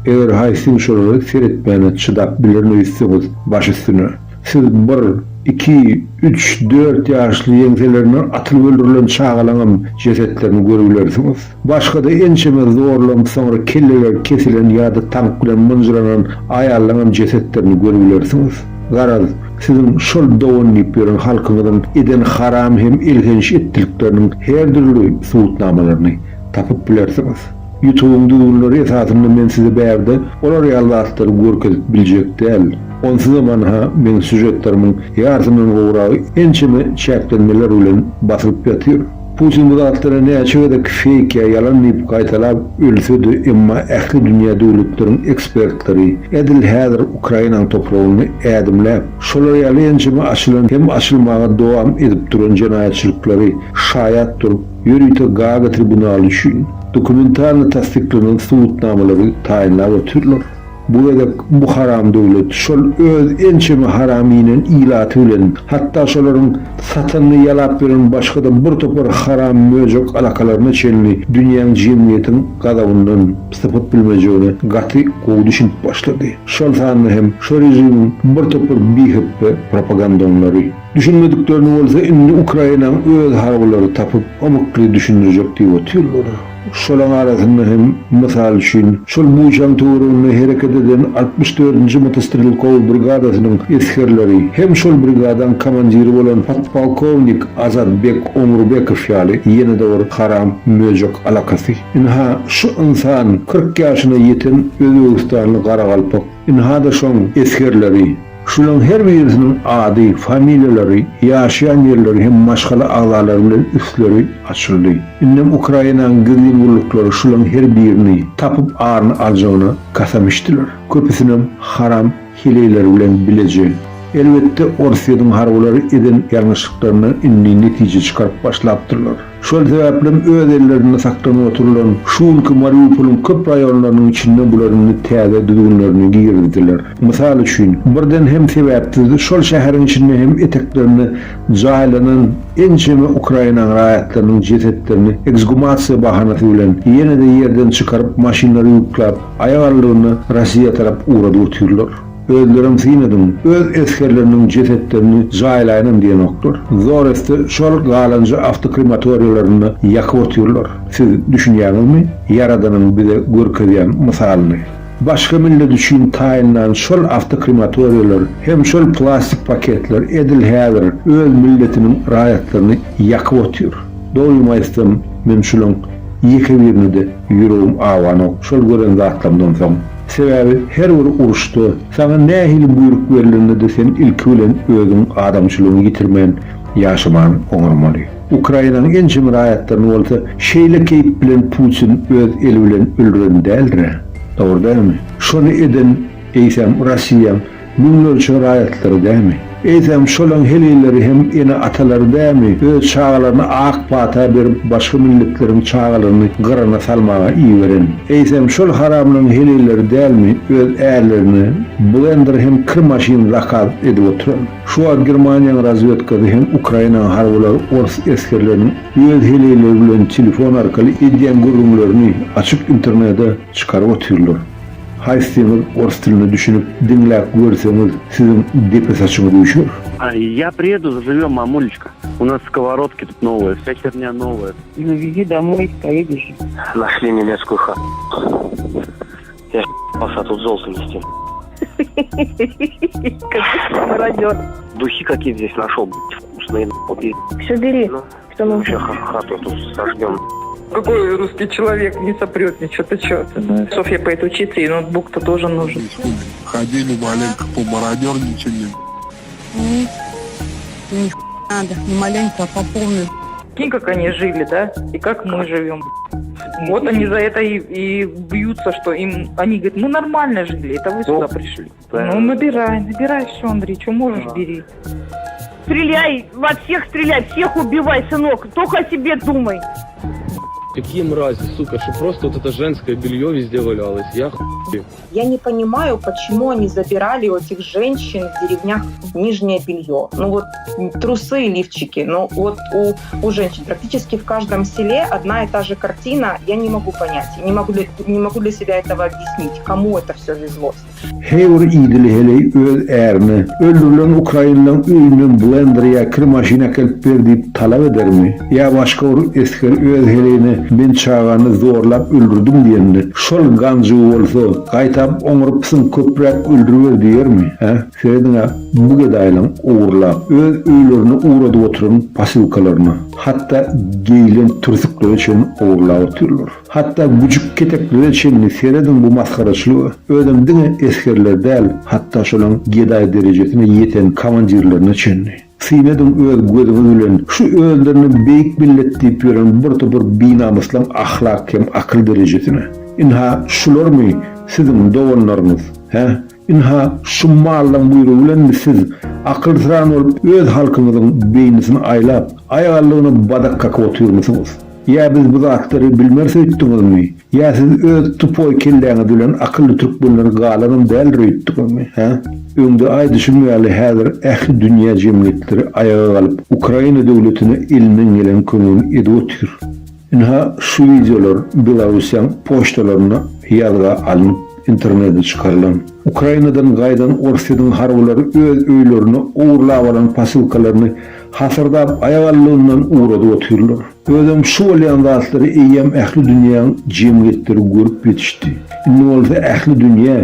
Eger haýsyň şolara seretmäne çydap bilerin öýtseňiz baş üstüne. Siz bir, iki, üç, dört ýaşly ýeňselerinden atylyp öldürilen çagalaňam jesetlerini görübilersiňiz. Başga-da ençeme zorlanyp soňra kelleleri kesilen ýa-da tank bilen mynjyranan aýallaňam jesetlerini görübilersiňiz. Garaz, siziň şol dogan diýip ýören halkyňyzyň eden haram hem elhenç etdilikleriniň her dürli subutnamalaryny tapyp bilersiňiz. Ýutubyň düzgünleri esasynda men size bärde olar ýaly zatlary görkezip biljek däl. Onsuzam anha meň sýužetlerimiň ýarsyndan gowragy ençeme çäklenmeler bilen basylyp ýatyr. Putin bu zatlara näçe gezek feýk ýa ýalan diýip gaýtalap ölse-de emma ähli dünýä döwletleriň ekspertleri edil häzir Ukrainaň topragyny ädimläp şolar ýaly ençeme açylan hem açylmaga dowam edip duran jenaýatçylyklary şaýat durup ýörite Gaaga tribunaly üçin dokumentalny tassyklanan subutnamalary taýynlap otyrlar. Bu gezek bu haram döwlet şol öz ençeme haram iýnen ilaty bilen, hatda şolaryň satanyny ýalap ýören başga-da bir topar haram möjek alakalaryna çenli dünýäň jemgyýetiň gazabyndan sypyp bilmejegine gaty gowy düşünip başlady. Şol sanda hem şo režimiň bir topar bihepbe propagandonlary. Düşünmediklerini bolsa indi Ukrainaň öz harbylary tapyp ymykly düşündirjek diýip otyrlar. Şolaň arasynda hem, mysal üçin, şol Buçaň töwereginde hereket eden altmyş dördünji motostrelkowy brigadasynyň esgerleri hem şol brigadaň komandiri bolan podpolkownik Azatbek Oňurbekow ýaly ýene-de bir haram möjek alakasy. Ynha, şu ynsan 40 ýaşyna ýeten özbegistanly garagalpak. Ynha-da şoň esgerleri. Şulaň her birisiniň ady, familiýalary, ýaşaýan ýerleri hem maşgala agzalary bilen üstleri açyldy. Indem Ukrainanyň gizlin gulluklary şulaň her birini tapyp aryny aljagyna kasam içdiler. Köpüsinem haram heleýleri bilen bileje. Elbetde Orsýetiň harbylary eden ýalňyşlyklaryndan indi netije çykaryp başlapdyrlar. Şol sebäplem öz ellerinde saklanyp oturylan şu günki Mariupolyň köp raýonlarynyň içinde bular indi täze düzgünlerini girizdiler. Mysal üçin, birden hem sebäpsiz şol şäheriň içinde hem eteklerinde jaýlanan ençeme Ukrainanyň raýatlarynyň jesetlerini eksgumasiýa bahanasy bilen ýene-de ýerden çykaryp maşynlara ýükläp aýak aldygyna Rossiýa tarap ugradyp otyrlar. Özlerem syn ediň, öz esgerleriniň jesetlerini jaýlaýynam diýenoklar. Zor etse şol galanja awtokrematoriýalarynda ýakyp otyrlar. Siz düşünýäňizmi Ýaradanyň bize görkezýän mysalyny? Başga millet üçin taýynlan şol awtokrematoriýalar hem şol plastik paketler edil häzir öz milletiniň raýatlaryny ýakyp otyr. Dogrymy aýtsam, men şulaň ýeke birine-de ýüregim awanok şol gören zatlarymdan soň. Sebäbi her bir uruşda saňa nähili buýruk berlende-de sen ilki bilen özüň adamçylygyňy ýitirmän ýaşamany oňarmaly. Ukrainanyň ençeme raýatlaryny bolsa şeýle keýp bilen Putin öz eli bilen öldüren däldir-ä? Dogry dälmi? Şony eden eýsem Rossiýaň Müňlerçe raýatlary dämi? Eýsem, şolaň heleýleri hem ene-atalary dämi öz çagalaryna ak pata berip başga milletleriň çagalaryny gyrana salmaga iberen? Eýsem, şol haramlaň heleýleri dälmi öz ärlerine blender hem kir maşyn zakaz edip oturan? Şu wagt Germaniýaň razwedkasy hem Ukrainaň harbylary ors esgerleriniň öz heleýleri bilen telefon arkaly edýän gürrüňlerini açyk internede çykaryp otyrlar. Haýsyňyz ors diline düşünip diňläp görseňiz siziň depe saçyňyz üýşer. Ýa priýedu zažywýom mamulечka. U nas skoworodki tut nowyýe, wsýa herňa nowaýa. Nu wezi domoý, poedешь. Našli nemetskuyu ха. Ýa ***ался тут zolto nesti. Какой мародер. Духи какие здесь нашел, вкусные, нахуй. Все бери, что нужно. Хату тут сожгем. Какой русский человек не сопрет ничего, ты че? Софья поедет учиться, и ноутбук-то тоже нужен. Ходили маленько помародерничали. Не надо, не маленько, а по полной. Прикинь, как они жили, да? И как мы живем. Вот они за это и, и бьются, что им... Они говорят, мы нормально жили, это вы сюда пришли. Ну, набирай, набирай все, Андрей, что можешь, бери. Стреляй, во всех стреляй, всех убивай, сынок, только о себе думай. Какие мрази, сука, что просто вот это женское белье везде валялось. Я хуй. Я не понимаю, почему они забирали у этих женщин в деревнях нижнее белье. Ну вот м, трусы и лифчики. Ну вот у, у женщин практически в каждом селе одна и та же картина. Я не могу понять, не могу для, не могу для себя этого объяснить, кому это все везлось. Heý bir idili heleý öz ärine, öldürilen ukrainleň öýünden blender ýa kir maşyn äkelip ber diýip talap edermi? Ýa başga bir esger öz heleýine men çagany zorlap öldürdim diýende, şol ganjygy bolsa, gaýtap oňurypsyň köpräk öldüriber diýermi? Hä? Serediň-ä bu gedaýlaň ogurlap, öz öýlerine ugradyp oturan posylkalaryna, hatda geýilen türsüklere çenli ogurlap otyrlar. Hatda güjük keteklere çenli serediň bu masgaraçylyga. Özem diňe esgerler däl, hatda şolaň gedaý derejesine ýeten komandirlerine çenli. Syn ediň öz gözüňiz bilen şu özlerine beýik millet diýip ýören bir topar binamyslaň ahlak hem akyl derejesine. Ynha şularmy siziň doganlaryňyz, hä? Ynha şu mallaň buýrugy bilenmi siz akylsyran bolup öz halkyňyzyň beýnisini aýlap, aýagallygyna badak kakyp otyrmysyňyz? Ýa biz bu zatlary bilmeris öýtdüňizmi? Ýa siz öz tupoý kelläňiz bilen akylly türkmenler galanam däldir öýtdüňizmi, hä? Öňde aýdyşym ýaly häzir ähli dünýä jemgyýetleri aýaga galyp Ukraina döwletine elinden gelen kömegini edip otyr. Ynha şu wideolar Belarussiýaň poçtalarynda ýazga alnyp internete çykarylan. Ukrainadan gaýdan Orsýetiň harbylary öz öýlerine ogurlap alan posylkalaryny Hasyrdap aýagallygyndan ugradyp otyrlar. Özem şu bolýan zatlary eýýäm ähli dünýäň jemgyýetleri görüp ýetişdi. Indi bolsa ähli dünýä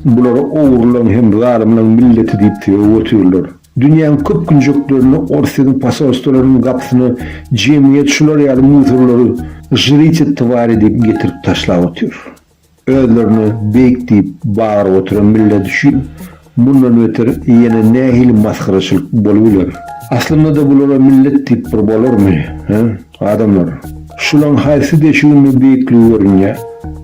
bulara ogrulyň hem zalymlaň milleti diýip sögüp otyrlar. Dünýäň köp künjeklerinde Orsýetiň posolstwalarynyň gapysyna jemgyýet şular ýaly musorlary žrite twari diýip getirip taşlap otyr. Özlerine beýik diýip bagyryp oturan millet üçin mundan beter ýene nähili masgaraçylyk bolubiler? Aslynda-da bulara millet diýip bir bolarmy, hä, adamlar? Şulaň haýsy deşiginde beýikligi görünýä,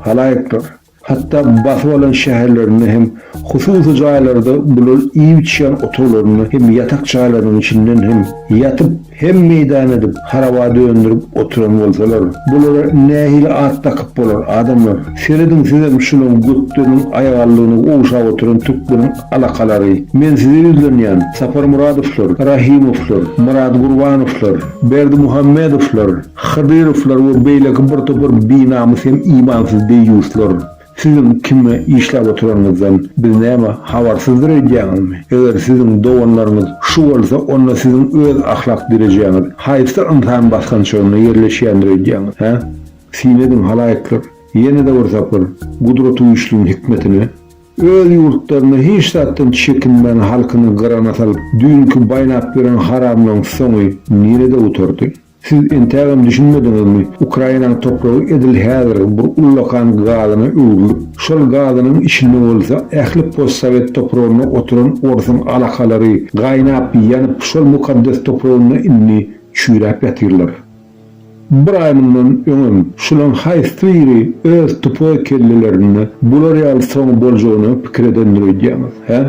halaýyklar? Hatda basyp alan şäherlerinde hem hususy jaýlarda bular iýip-içýän otaglarynda hem ýatak jaýlarynyň içinden hem ýatyp, Hem meýdan edip, haraba döndürip oturan bolsalar, bulara nähili at dakyp bolar, adamlar? Serediň sizem şulaň götleriniň aýagallygyny ogşap oturan türkmeniň alakalary. Men size ýüzlenýän, Saparmyradowlar, Rahimowlar, Myrat Gurbanowlar, Berdimuhamedowlar, Hydyrowlar we beýleki bir topar binamys hem imansyz deýýuslar. Siziň kime işläp oturanyňyzdan biz näme habarsyzdyr öýdýäňizmi? Eger siziň doganlaryňyz şu bolsa, onda siziň öz ahlak derejäňiz haýsy ynsan basgançagynda ýerleşýändir öýdýäňiz, hä? Syn ediň, halaýyklar, ýene-de bir sapar Gudratygüýçlüň hikmetine! Öz ýurtlarynda hiç zatdan çekinmän halkyny gyrana salyp, düýnki baýnap ýören haramlaryň soňy nirede gutardy? Siz entägem düşünmediňizmi, Ukrainanyň topragy edil häzir bir ullakan gazyna öwrülip, şol gazynyň içinde bolsa ähli postsowet topragynda oturan orsuň alakalary gaýnap ýanyp şol mukaddes topragynda indi çüýräp ýatyrlar. Bir aý mundan öňem şulaň haýsy biri öz tupoý kellelerinde bular ýaly soňy boljagyny pikir edendir öýdýäňiz, hä?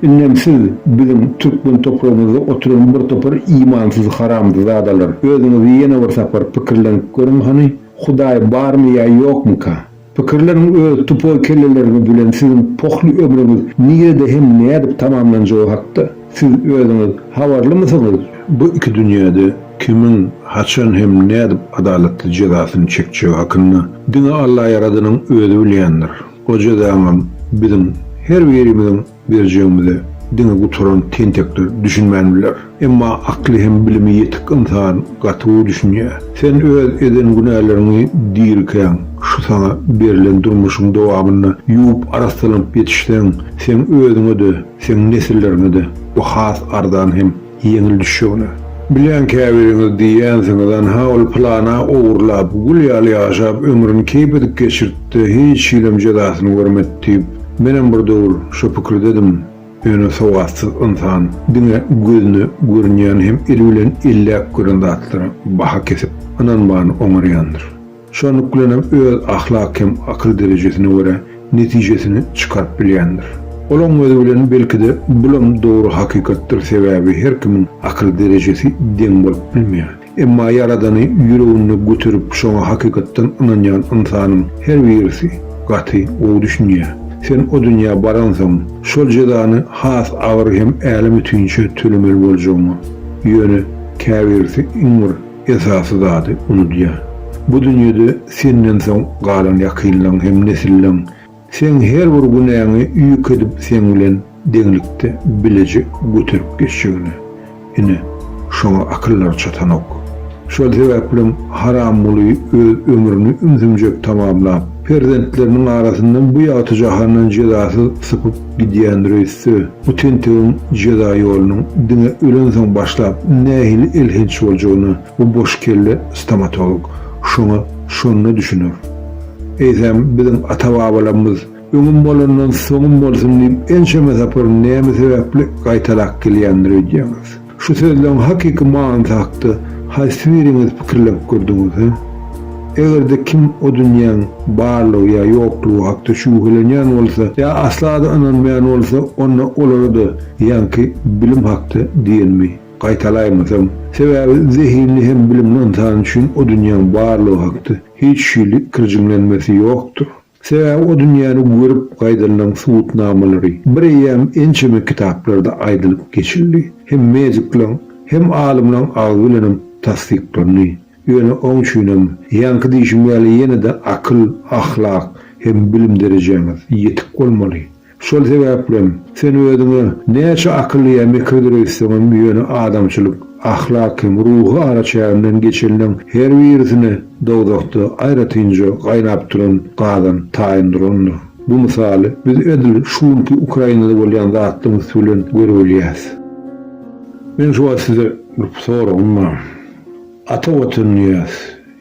Indem siz biziň türkmen topragymyzda oturan bir topar imansyz haramzadalar özüňizi ýene bir sapar pikirlenip görüň hany Hudaý barmy ýa ýokmyka? Pikirleniň öz tupoý kelleleriňiz bilen siziň pohly ömrüňiz nirede hem nädip tamamlanjagy hakda siz özüňiz habarlymysyňyz? Bu iki dünýäde kimiň haçan hem nädip adalatly jezasyny çekjegi hakynda diňe Allaýaradanyň özi bilýändir. O jezaňam biziň her birimiziň berjegimize diňe gutaran tentekler düşünmän biler. Emma akly hem bilimi ýetik ynsan gaty gowy düşünýär. Sen öz eden günäleriňi dirikäň, şu saňa berlen durmuşyň dowamynda ýuwup arassalanyp ýetişseň, seň özüňe-de, seň nesilleriňe-de bu has arzan hem ýeňil düşjegine. Bilýän käbiriňiz diýýänsiňiz, anha ol pylana ogurlap, gül ýaly ýaşap, ömrüni keýp edip geçirtdi, hiç hilem jezasyny görmedi diýip. Menem bir döwür şo pikirdedim, ýöne sowatsyz ynsan diňe gözüne görünýän hem eli bilen elläp gören zatlara baha kesip, ynanmany oňarýandyr. Şonluk bilenem öz ahlak hem akyl derejesine görä netijesini çykaryp bilýändir. Olaň gözi bilen belki-de bulam dogry hakykatdyr sebäbi her kimiň akyl derejesi deň bolup bilmeýär. Emma Ýaradany ýüreginde göterip şoňa hakykatdan ynanýan ynsanyň her birisi gaty gowy düşünýär. Sen o dünýä baransoň şol jezany has agyr hem älem ötünçe tölemeli boljagyňa. Ýöne käbirisi iň bir esasy zady unudýar. Bu dünýede senden soň galan ýakynlaň hem nesilleň seň her bir günäňi ýük edip seň bilen deňlikde bileje göterip geçjegine. Ine, şoňa akyllary çatanok. Şol sebäplem Haramguly öz ömrüni ümsümjek tamamlap, perzentleriniň arasyndan bu ýagty jahandan jezasyz sypyp gidýändir öýtse, bu tentegiň jeza ýolunyň diňe ölensoň başlap nähili elhenç boljagyna bu boş kelle stomatolog şoňa şonda düşüner. Eýsem, biziň ata-babalarymyz Öňüm bolandan soňum bolsun diýip ençeme sapar näme sebäpli gaýtalap gelýändir öýdýäňiz? Şu sözleň hakyky manysy hakda haýsy biriňiz pikirlenip gördüňiz, hä? Eger-de kim o dünýäň barlygy ýa ýoklugy hakda şübhelenýän bolsa ýa asla-da ynanmaýan bolsa, onda olara-da ýaňky bilim hakda diýenimi gaýtalaýmasam, sebäbi zehinli hem bilimli ynsan üçin o dünýäň barlygy hakda hiç hili ikirjiňlenmesi ýokdur. Sebäbi o dünýäni görüp gaýdanlaň subutnamalary bir eýýäm ençeme kitaplarda aýdylyp geçildi. Hem mediklaň, hem alymlaň agzy bilenem tassyklandy. Ýöne oň üçinem, ýaňky diýşim ýaly ýene-de akyl, ahlak hem bilim derejäňiz ýetik bolmaly. Şol sebäplem, sen özüňe näçe akylly ýa mekirdir öýtseňem, ýöne adamçylyk, ahlak hem ruhy araçäginden geçenleň her birisine dowzahda aýratynja gaýnap duran gazan taýyn durandyr. Bu mysaly biz edil şu günki Ukrainada bolýan zatlaryň üsti bilen görübilýäs. Meň şu wagt size bir soragym bar. Ata Watan diýýäs,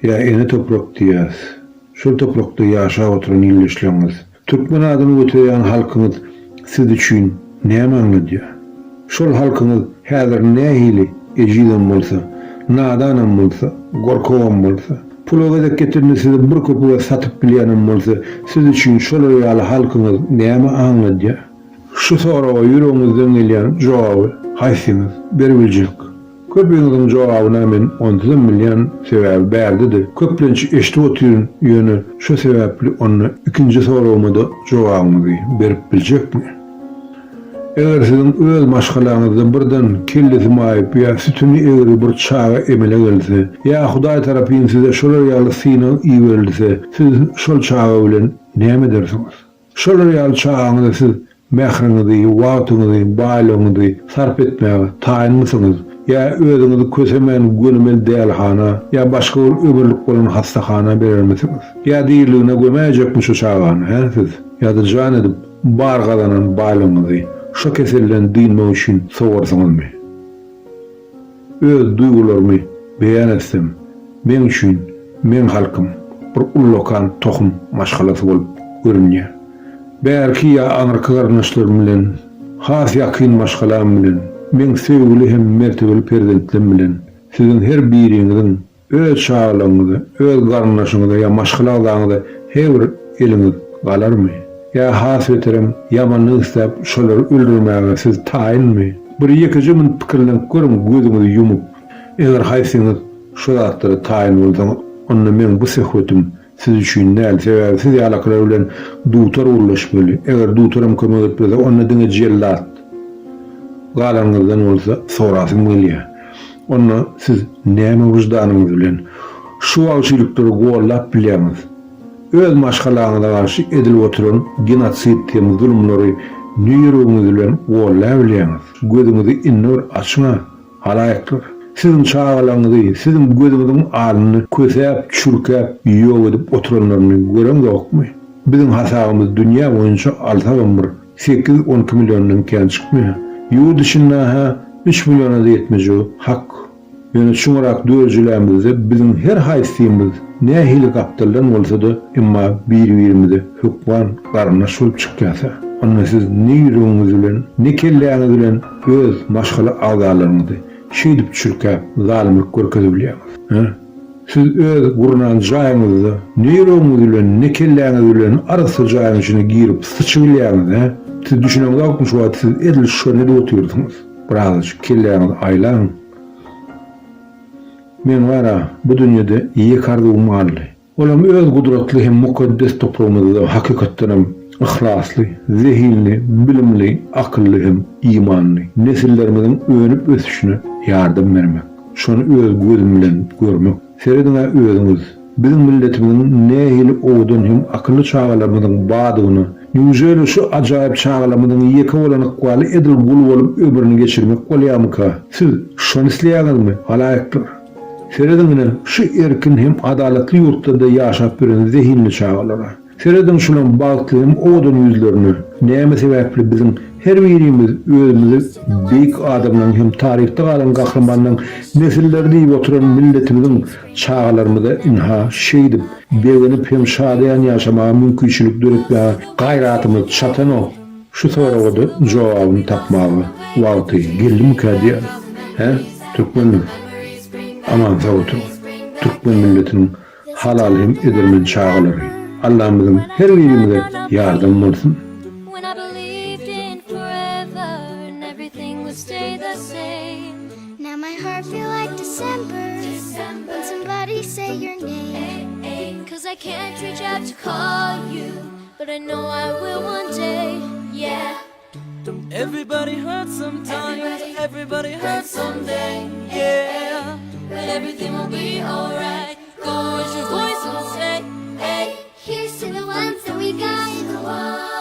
ýa ene toprak diýýäs. Şol toprakda ýaşap oturan ildeşleriňiz, Türkmen adyny göterýän halkyňyz siz üçin näme aňladýar? Şol halkyňyz häzir nähili ejizem bolsa, nadanam bolsa, gorkagam bolsa, pula gezek getirende sizi bir köpüge satyp bilýänem bolsa, siz üçin şolar ýaly halkyňyz näme aňladýar? Şu soraga ýüregiňizden gelýän jogaby haýsyňyz beribiljek? Köpüňiziň jogabyna men onsuzam bilýän, sebäbi bärde-de köplenç eşidip otyryn, ýöne şo sebäpli onda ikinji soragyma-da jogabyňyzy berip biljekmi? Eger siziň öz maşgalaňyzda birden kellesi maýyp ýa sütüni egri bir çaga emele gelse, ýa Hudaý tarapyn size şolar ýaly synag iberilse, siz şol çaga bilen näme edersiňiz? Şolar ýaly çagaňyza siz mähriňizi, wagtyňyzy, baýlygyňyzy sarp etmäge taýynmysyňyz? Ýa özüňizi kösemän gönümel dälihana ýa başga bir ömürlik bolan hassahana berermisiňiz? Ýa diriligine gömäýjekmi şo çagany, hä siz? Ýa-da jan edip bar gazanan baýlygyňyzy şo keselden dynmak üçin sowarsyňyzmy? Öz duýgularymy beýan etsem, meň üçin meň halkym bir ullakan tohum maşgalasy bolup görünýär. Bärki ýa aňyrky garyndaşlarym bilen, has ýakyn maşgalam bilen, meň söýgüli hem mertebeli perzentlem bilen siziň her biriňiziň Öz çagalaryňyza, öz garyndaşyňyza ýa maşgala agzaňyza her bir eliňiz galarmy? Ýa has beterem, ýamanlyk isläp, şolary öldürmäge siz taýynmy? Bir ýekeje minut pikirlenip görüň, gözüňizi ýumup. Eger haýsyňyz şo zatlara taýyn bolsaňyz, onda meň bu söhbetim siz üçin däl, sebäbi siz ýalakylar bilen dutar gürleşmeli. Eger dutaram kömek etmese, onda diňe jellat. Galanyňyzdan bolsa sorasym gelýär. Onda siz näme wyždanyňyz bilen şu wagşylyklary gollap bilýäňiz? Öz maşgalaňyza garşy edilip oturan genosid hem zulumlary ne ýüregiňiz bilen gollabilýäňiz? Gözüňizi indi bir açyň-a, halaýyklar! Siziň çagalaryňyzy siziň gözüňiziň alnynda kösäp, çürkäp, ýok edip oturanlaryny göreňzokmy? Biziň hasabymyz dünýä boýunça alsagam bir Sekiz-on iki milliondan kän çykmaýar. Ýurt içinde-hä üç milliona-da ýetmejegi hak. Ýöne çuňrak dörjelämizde biziň her haýsymyz nähili gapdaldan bolsa-da, emma bir-birimize hökman garyndaş bolup çykýas-a. Onda siz ne ýüregiňiz bilen, ne kelläňiz bilen öz maşgala agzalaryňyzy şeýdip çürkäp, zalymlyk görkezibilýäňiz? Hä? Siz öz gurnan jaýyňyzda ne ýüregiňiz bilen, ne kelläňiz bilen arassa jaýyň içine girip syçybilýäňiz, hä? Siz düşüneňzokmy şu wagt siz edil şony edip otyrsyňyz. Birazajyk kelläňizi aýlaň. Meň bar-a bu dünýede ýeke arzuwym galdy. Olam öz gudratly hem mukaddes topragymyzda hakykatdanam yhlasly, zehinli, bilimli, akylly hem imanly nesillerimiziň önüp-ösüşine ýardam bermek. Şony öz gözüm bilen görmek. Serediň-ä özüňiz, biziň milletimiziň nähili owadan hem akylly çagalarymyzyň bardygyna. Newželi şu ajaýyp çagalarymyzyň ýeke bolan ykbaly edil gul bolup ömrüni geçirmek bolýarmyka? Siz şony isleýäňizmi, halaýyklar? Serediň ine, şu erkin hem adalatly ýurtlarda ýaşap ýören zehinli çagalara. Serediň şulaň bagtly hem owadan ýüzlerine. Näme sebäpli biziň her birimiz özümizi beýik adamlaryň hem taryhda galan gahrymanlaryň nesilleri diýip oturan milletimiziň çagalarymyza ynha şeýdip begenip hem şadyýan ýaşamaga mümkinçilik döretmäge gaýratymyz çatanok? Şu soraga-da jogabyny tapmaga wagty geldimikä diýýän. Hä, türkmenler? Aman sag oturyň. Türkmen milletiniň halal hem edermen çagalary. Allamyzyň her birimize ýardam bolsun. But I know I will one day, yeah. Everybody hurts sometimes, everybody hurts someday, yeah. But everything will be alright. Go raise your voice and say, hey. Here's to the ones that we got.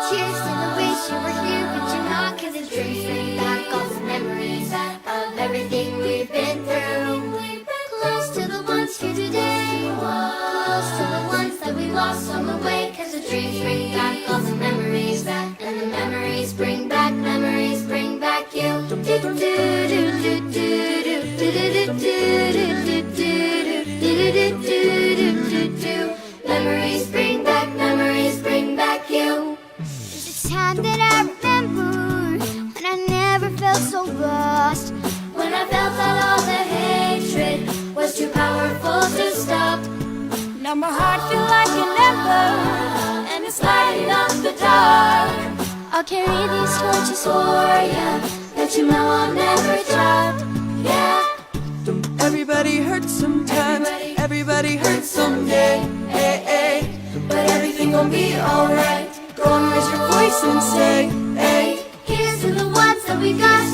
Cheers to the wish you were here, but you're not. Cause the drinks bring back all the memories of everything we've been through. Close to the ones here today. Close to the ones that we lost on the way. Cause the dreams bring back all the memories. And the memories bring back, memories bring back you. Do do do do do do do do do do do do do do do do do. Memories bring back, memories bring back you. There's a time that I remember when I never felt so lost. When I felt that all the hatred was too powerful to stop. Now my heart feel like an ember, and it's lighting up the dark. I'll carry these torches for ya that you know I'll never drop. Yeah. Everybody hurts sometimes, everybody hurts someday, hey, hey. But everything gon' be alright. Go and raise your voice and say, hey. Here's to the ones that we got.